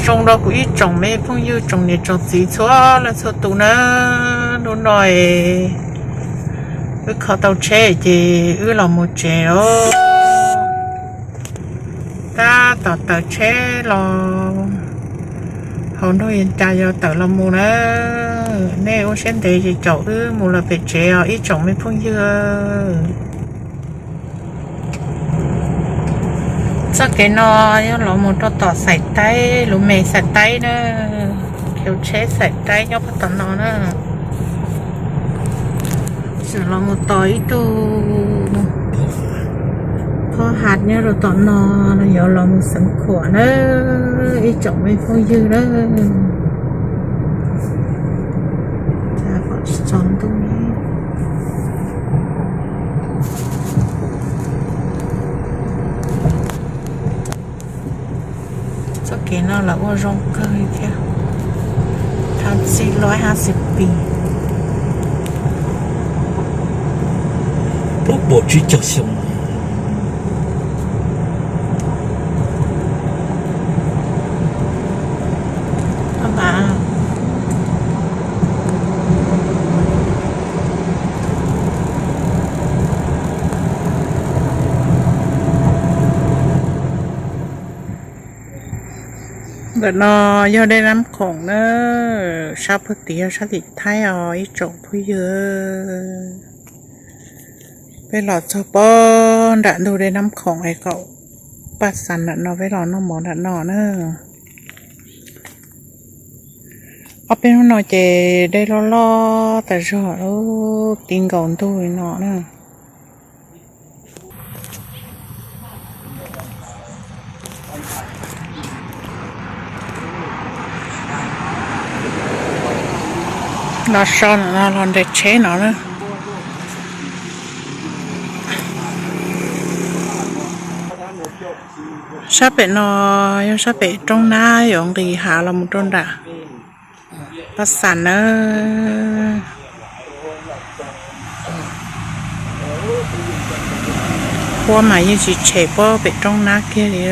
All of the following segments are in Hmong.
Zoo rau kuv ib tsoom me phooj ywg tsoom niam tsoom txiv txhua leej txhua tus na, hnub no es wb kho tau tsheb ces wb los mus tsev os. Tab tom tawm tsheb los hauv nroog Vias Cas yuav tawm los mus na. Nej ua siab ntev ces caum wb mus lawm pem tsev os ib tsoom me phooj ywg. Txoj kev no yog los mus rau tom Xais Taib, lub me Xais Taib na, kev tsheb Xais Taib nyob puag tom no na. Tseem los mus tos ib tug phob hav nyob rau tom no, yuav los mus Xeev Khuam na, ib tsoom me phooj ywg na. Txog ntuj. Txoj kev no lawv ua zoo kawg li thiab. Thab txij loib hab xis pis. Plaub puas tsib caug xyoo. Ntawm no yog dej Nab Khoom na, sab puag tim yog sab tim Thaib os ib tsoom phooj ywg. Peb los txog pob nram ntug dej Nab Khoom es kaum paj xas nram no, peb los noj mov nram no na. Ob peb hnub no ces dej loj loj tas zog, ti nkaus ntug li no na. Los so no los nres tsheb no na. Sab pem no yog sab pem roob Nab, yuav nqis hav los mus rau nram Paj Xas na. Huab mas yeej tsis tshem pob pem roob Nab kiag li.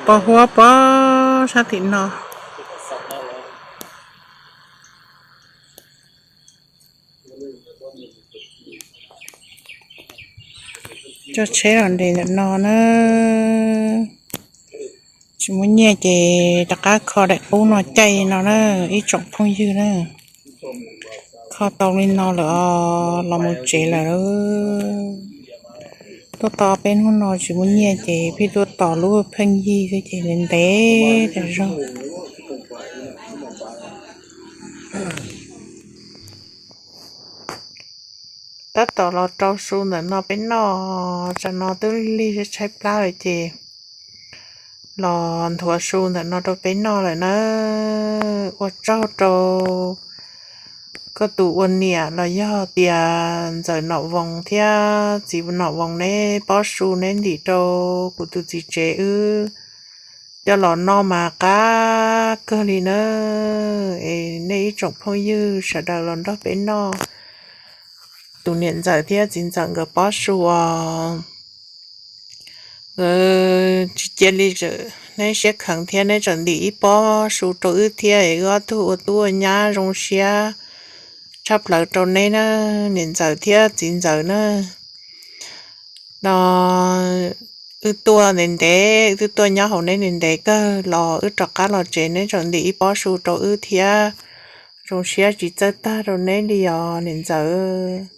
Pob huab pob sab tim no. Coj tsheb los nres ntawm no na. Tsis muaj nyiaj ces rov qab kho daim qub no caij no na, ib tsoom phooj ywg na. Kho tau li no lawm os, los mus tsev lawm. Tuaj tos peb hnub no tsis muaj nyiaj ces pheej tuaj tos lub pheej yig xwb ces ntev ntev tas zog. Tab tom los rau su ntawm no peb noj, tsam no twb lig tshaib plab lawm ces los nthuav su ntawm no rau peb noj lawm na. Ua tsaug rau koj tus ua niam los yog tias Ntxawm Nom Voos thiab Txiv Nom Voos neb pob su neb ntim rau kuv tus txiv tsev wb coj los noj mas qab kawg li na. Es nej ib tsoom phooj ywg sawv daws los nrog peb noj tus niam ntxawm thiab txiv ntxawm nkawd pob su os. Nkawd tsis cia li, neb siab kheev thiab neb tseem ntim ib pob su rau wb thiab, wb ob tug ua tub ua nyab zoo siab tshaj plaws rau neb na, niam ntxawm thiab txiv ntxawm na. No wb tuaj ntev ntev, wb twb tuaj nyob hauv neb ntev ntev kawg los wb rov qab los tsev neb tseem ntim ib pob su rau wb thiab. Zoo siab tsis txawj tag rau neb li os niam ntxawm.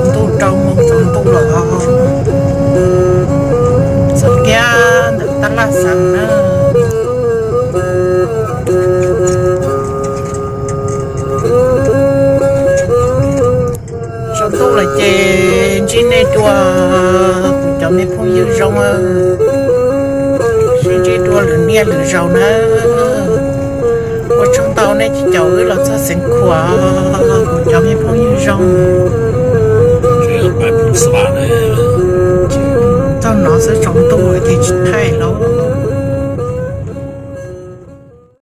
Ntuj rau moo tsaus ntuj lawm, txog kiag ntawm tab laj xeev na. Tsaus ntuj lawm ces ntsib nej dua, kuv cov me phooj ywg zoo, sib ntsib dua lwm niaj lwm zaus na. Ua tsaug ntau nej caum wb los txog xeev Khuam, kuv cov me phooj ywg zoo. Txog no xwb tsaus ntuj ces tsis thaij lawm.